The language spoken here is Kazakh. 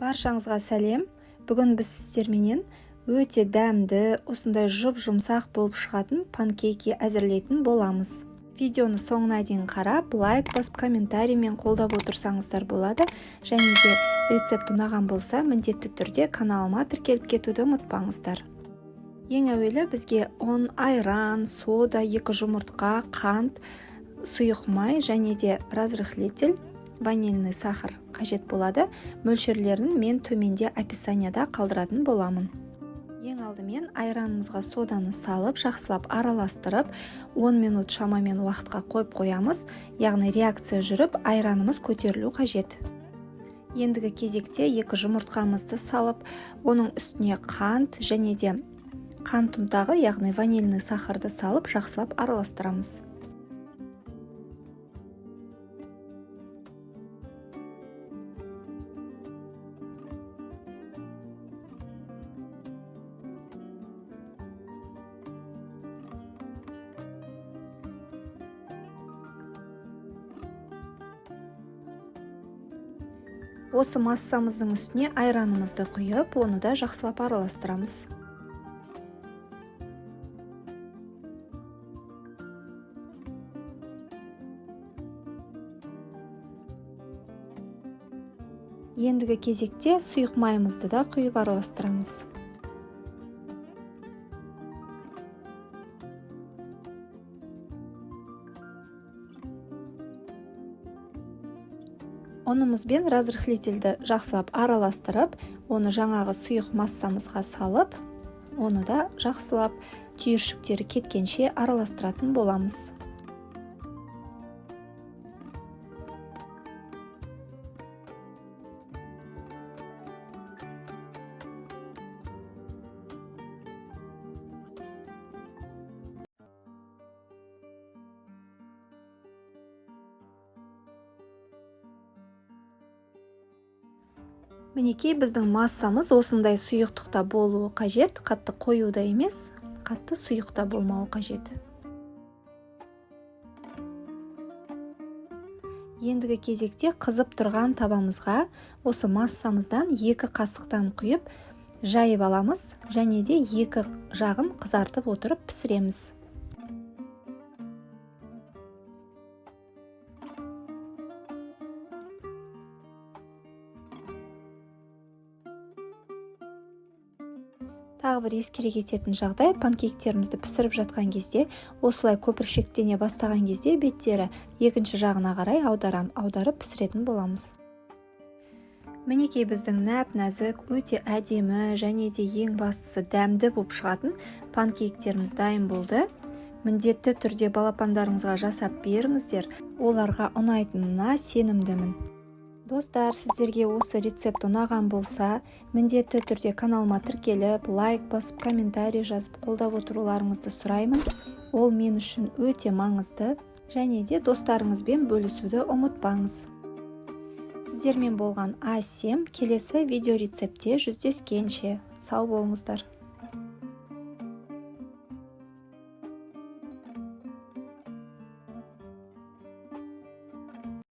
Баршаңызға сәлем. Бүгін біз сіздерменен өте дәмді, осындай жұп-жұмсақ болып шығатын панкейки әзірлейтін боламыз. Видеоны соңына дейін қарап, лайк басып, комментариймен қолдап отырсаңыздар болады. Және де рецепт ұнаған болса, міндетті түрде каналыма тіркеліп кетуді ұмытпаңыздар. Ең әуелі бізге ұн, айран, сода, 2 жұмыртқа, қант, сұйық май және де разрыхлитель, ванильный сахар қажет болады. Мөлшерлерін мен төменде описанияда қалдыратын боламын. Ең алдымен айранымызға соданы салып, жақсылап араластырып, 10 минут шамамен уақытқа қойып қоямыз. Яғни реакция жүріп, айранымыз көтерілу қажет. Ендігі кезекте 2 жұмыртқамызды салып, оның үстіне қант және де қант ұнтағы, яғни ванильный сахарды салып, жақсылап араластырамыз. Осы массамыздың үстіне айранымызды құйып, оны да жақсылап араластырамыз. Ендігі кезекте сұйық майымызды да құйып араластырамыз. Ұнымызбен разрыхлительді жақсылап араластырып, оны жаңағы сұйық массамызға салып, оны да жақсылап түйіршіктері кеткенше араластыратын боламыз. Мінекей, біздің массамыз осындай сұйықтықта болуы қажет, қатты қою да емес, қатты сұйық та болмауы қажет. Ендігі кезекте қызып тұрған табамызға осы массамыздан 2 қасықтан құйып, жайып аламыз және де 2 жағын қызартып отырып пісіреміз. Тағы бір ескере кететін жағдай, панкейктерімізді пісіріп жатқан кезде, осылай көпіршектене бастаған кезде беттері екінші жағына қарай аударып пісіретін боламыз. Мінекей, біздің нәп-нәзік, өте әдемі және де ең бастысы дәмді болып шығатын панкейктеріміз дайын болды. Міндетті түрде балапандарыңызға жасап беріңіздер, оларға ұнайтынына сенімдімін. Достар, сіздерге осы рецепт ұнаған болса, міндетті түрде каналыма тіркеліп, лайк басып, комментарий жазып қолдап отыруларыңызды сұраймын. Ол мен үшін өте маңызды. Және де достарыңызбен бөлісуді ұмытпаңыз. Сіздермен болған Асем, келесі видео рецептте жүздескенше. Сау болыңыздар.